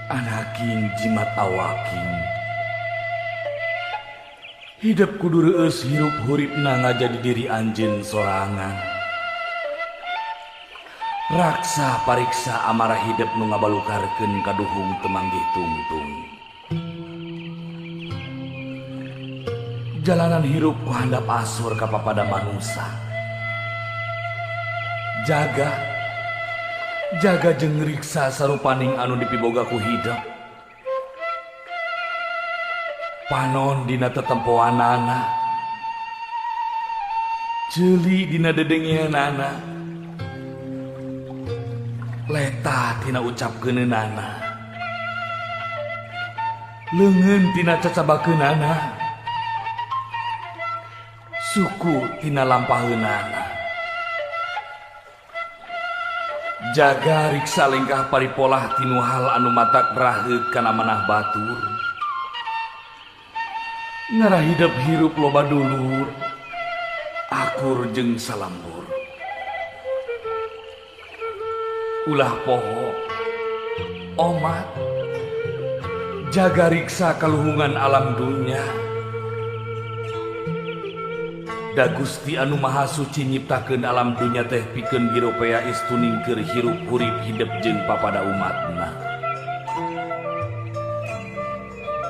Anaking jimat awaking. Hidep kudu reueus hirup huripna ngajadi diri anjeun sorangan. Raksa pariksa amarah hidep nu ngabalukarkeun kaduhung teu manggih tungtung. Jalanan hirup ku handap asur ka papada manusa. Jaga jaga jeung riksa sarupaning anu dipiboga ku hidep. Panon dina tetempoanana. Ceuli dina dedengeanana. Letah tina ucapkeunana. Leungeun tina cacabakeunana. Suku tina lampaheunana. Jaga riksa lengkah paripolah tinu hal anu matak raheut kana manah batur. Ngarah hidep hirup loba dulur, akur jeung salambur. Ulah poho, omat, jaga riksa kaluhungan alam dunya. Da Gusti anu Maha Suci nyiptakeun alam dunya teh pikeun giropea istuning keur hirup hurip hidep jeung papada umatna.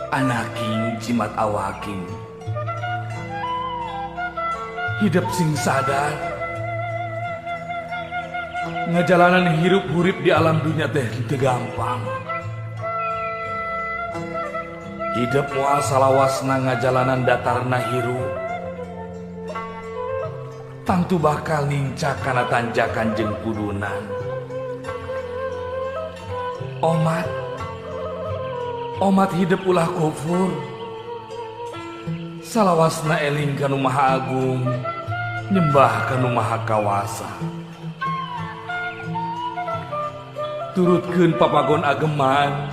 Anaking jimat awaking. Hidep sing sadar. Ngajalanan hirup hurip di alam dunya teh teu gampang. Hidep moal salawasna ngajalanan datarna hirup. Tangtu bakal nincak kana tanjakan jeung pudunan. Omat, omat hidep ulah kufur. Salawasna eling ka Nu Maha Agung, nyembah ka Nu Maha Kawasa. Turutkeun papagon ageman,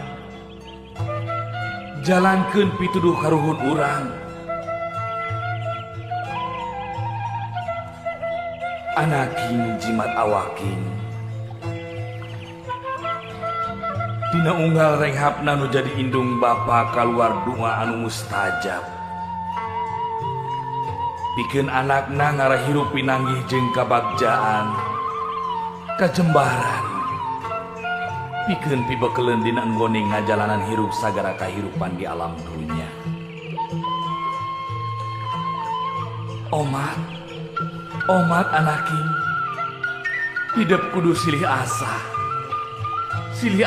jalankeun pituduh karuhun urang. Anaking jimat awaking. Dina unggal renghapna nu jadi indung bapa kaluar doa anu mustajab. Pikeun anakna ngarah hirup pinanggih jeung kabagjaan, kajembaran. Pikeun pibekeleun dina enggone ngajalanan hirup sagara kahirupan di alam dunya. Omat, omat anaking, hidep kudu silih asah, silih